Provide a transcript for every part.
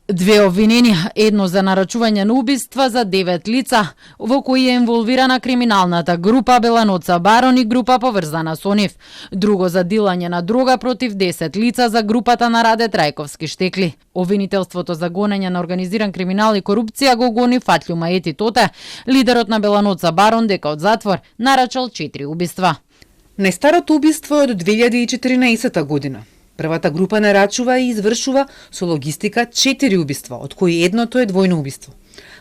Две обвинени, едно за нарачување на убиства за 9 лица, во кои е инволвирана криминалната група Беланоца Барон и група поврзана со нив. Друго за дилање на дрога против 10 лица за групата на Раде Трајковски Штекли. Обвинителството за гонење на организиран криминал и корупција го гони Фатлју Маети Тоте, лидерот на Беланоца Барон, дека од затвор нарачал 4 убиства. Најстарото убиство е од 2014 година. Првата група нарачува и извршува со логистика 4 убиства, од кои едното е двојно убиство.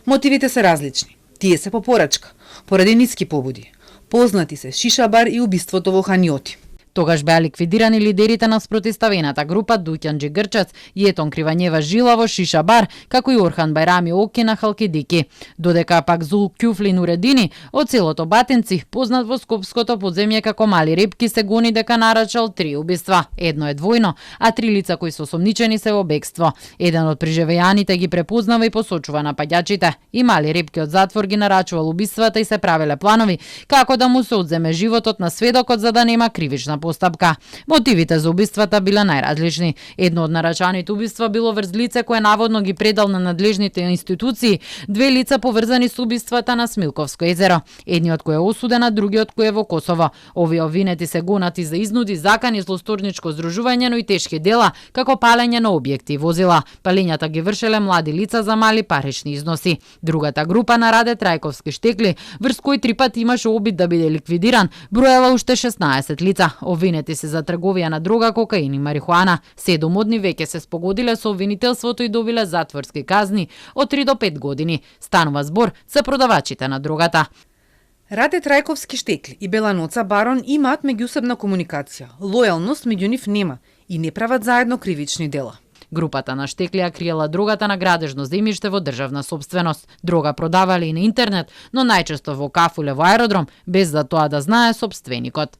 Мотивите се различни. Тие се по порачка, поради ниски побуди. Познати се Шишабар и убиството во Ханиоти. Тогаш беа ликвидирани лидерите на спротивставената група Дуќанџи Грчац, Јетон Кривањева Жилаво Шишабар, како и Орхан Бајрами Оки на Халкидики. Додека пак Зул Кјуфли Нуредини од селото Батинци, познат во Скопското подземје како Мали Репки, се гони дека нарачал 3 убиства. Едно е двојно, а 3 лица кои се осомничени се во бегство. Еден од преживеаните ги препознава и посочува напаѓачите. И Мали Репки од затвор ги нарачувал убиствата и се правеле планови како да му се одземе животот на сведокот за да нема кривична постапка. Мотивите за убиствата биле најразлични. Едно од нарачаните убиства било врз лице кое наводно ги предал на надлежните институции 2 лица поврзани со убиствата на Смилковско езеро. Едниот кој е осуден, а другиот кој е во Косово. Овие обвинети се гонати за изнуди, закани, злосторничко здружување, но и тешки дела, како палење на објекти и возила. Палењата ги вршеле млади лица за мали парични износи. Другата група на Раде Трајковски Штекли, врз кој 3 пати имаше обид да биде ликвидиран, броела уште 16 лица. Обвинети се за трговија на дрога, кокаин и марихуана. 7 од нив веќе се спогодиле со обвинителството и добиле затворски казни од 3 до 5 години. Станува збор за продавачите на дрогата. Раде Трајковски Штекли и Беланоца Барон имаат меѓусебна комуникација. Лојалност меѓу нив нема и не прават заедно кривични дела. Групата на Штеклија криела дрогата на градежно земјиште во државна собственост. Дрога продавале и на интернет, но најчесто во кафуле во аеродром, без да тоа да знае сопственикот.